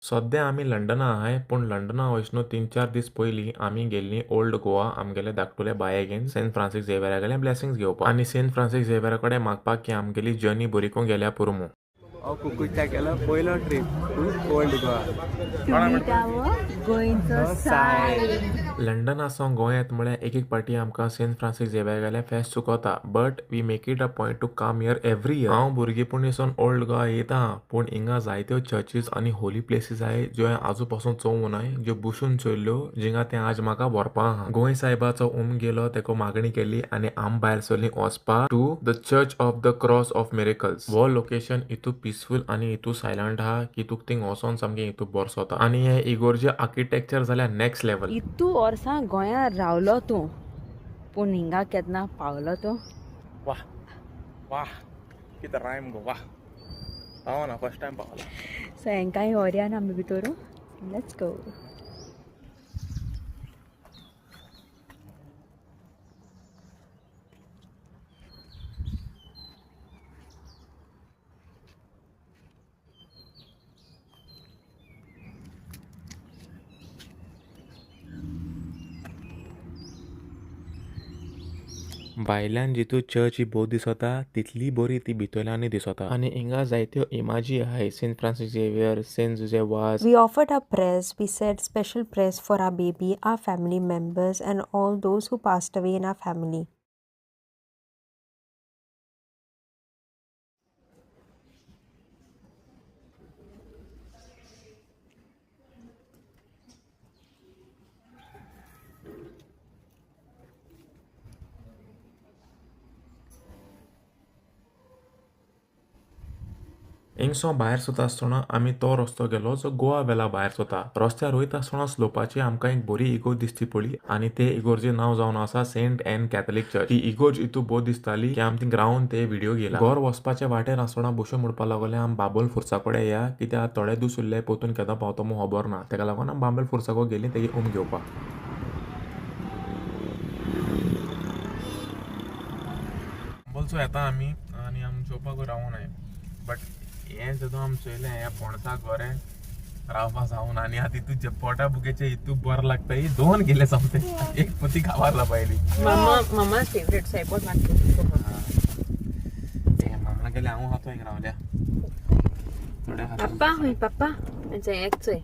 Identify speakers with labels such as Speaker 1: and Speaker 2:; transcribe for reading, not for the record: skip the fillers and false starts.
Speaker 1: सद्या आमी लंडना आहाय, पूण लंडना वचून 3-4 दीस पयलीं आमी गेल्लीं ओल्ड गोवा आमगेले धाकटुले बाये सेंट फ्रांसीस झेवियरा गेले ब्लेसिंग्स घेवपाक आनी सेंट फ्रांसीस झेवियरा कडेन मागपाक की आमगेली जर्नी बरी करून गेल्या पुरो म्हूण.
Speaker 2: हांव कुकुट्टा केलो पयलो trip to old Goa.
Speaker 1: London आसून गोंयांत म्हळ्यार एक एक पाटी आमकां सेंट फ्रांसीस झेवियर गेल्यार फेस्त चुकता, but we make it a point to come here every year. हांव भुरगेपणीसून ओल्ड गोवा येता, पूण हिंगा जायत्यो चर्चीस आनी होली प्लेसीस आहाय ज्यो हांवें आजू पासून चोवूं नाय, ज्यो बसून चोयल्ल्यो जिंगा तें आज म्हाका व्हरपा आहा. गोंय साहेबाचो उम गेलो, तेका मागणी केली आनी आम भायर सरलीं वचपा to the church of the cross of miracles. हो लोकेशन इतू पिसफूल आनी इतू सायलंट आहा की तुका थिंग वचोन सामकें इतू बरसोता आनी हे इगोर्जे आर्किटेक्चर जाल्यार नेक्स्ट लेवल.
Speaker 3: इतू वर्सां गोंयांत रावलो तूं, पूण हिंगा केन्ना पावलो तूं?
Speaker 1: वाह वाह, कितें रायम गो, वाह. पावना ना, फर्स्ट टायम पावला.
Speaker 3: सो हेंकांय व्हरया ना आमी भितर, let's go.
Speaker 1: भायल्यान जितू चर्च ही भोव दिसता तितली बरी ती भितरल्यानूय दिसता आनी हिंगा जायत्यो इमाजी आहाय, Saint Francis Xavier, Saint Jose Vaz.
Speaker 4: We offered our prayers. We said special prayers for our baby, our family members, and all those who passed away in our family.
Speaker 1: हिंगसो भायर सरता आसतना आमी तो रस्तो गेलो जो गोवा वेला भायर सरता. रस्त्यार वयता आसतना स्लोपाची आमकां एक बरी इगोर्ज दिसची पडली आनी ते इगोर्जे नांव जावन आसा सेंट एन कॅथलिक चर्च. ती इगोर्ज इतू बोर दिसताली की आमी थिंग रावन ते व्हिडिओ घेयला. घर वचपाच्या वाटेर आसतना बसून म्हणपाक लागले आमी बाबोल फुर्सा कडेन या, कित्याक थोडे दीस उरले पोतून केन्ना पावतो म्हूण खबर ना, तेका लागून आमी बांबोल फुर्साको गेली तेगी उम घेवपाक. बांबोलचो येता आमी आनी आमी जेवपाक रावून आय, बट हें जेदो आमी चोयलें हें पणसाक बरें रावपा जावन आनी आतां इतू जे पोटा बुकेचे इतू बरें लागता. ही दोन गेले सोमते, एक पोती खावार लापायली.
Speaker 3: मामा मामा फेवरेट सायबॉट मागतो.
Speaker 1: मामा गेले हांव खातो हिंग रावल्या.
Speaker 3: पप्पा हुंय पप्पा एक चोय.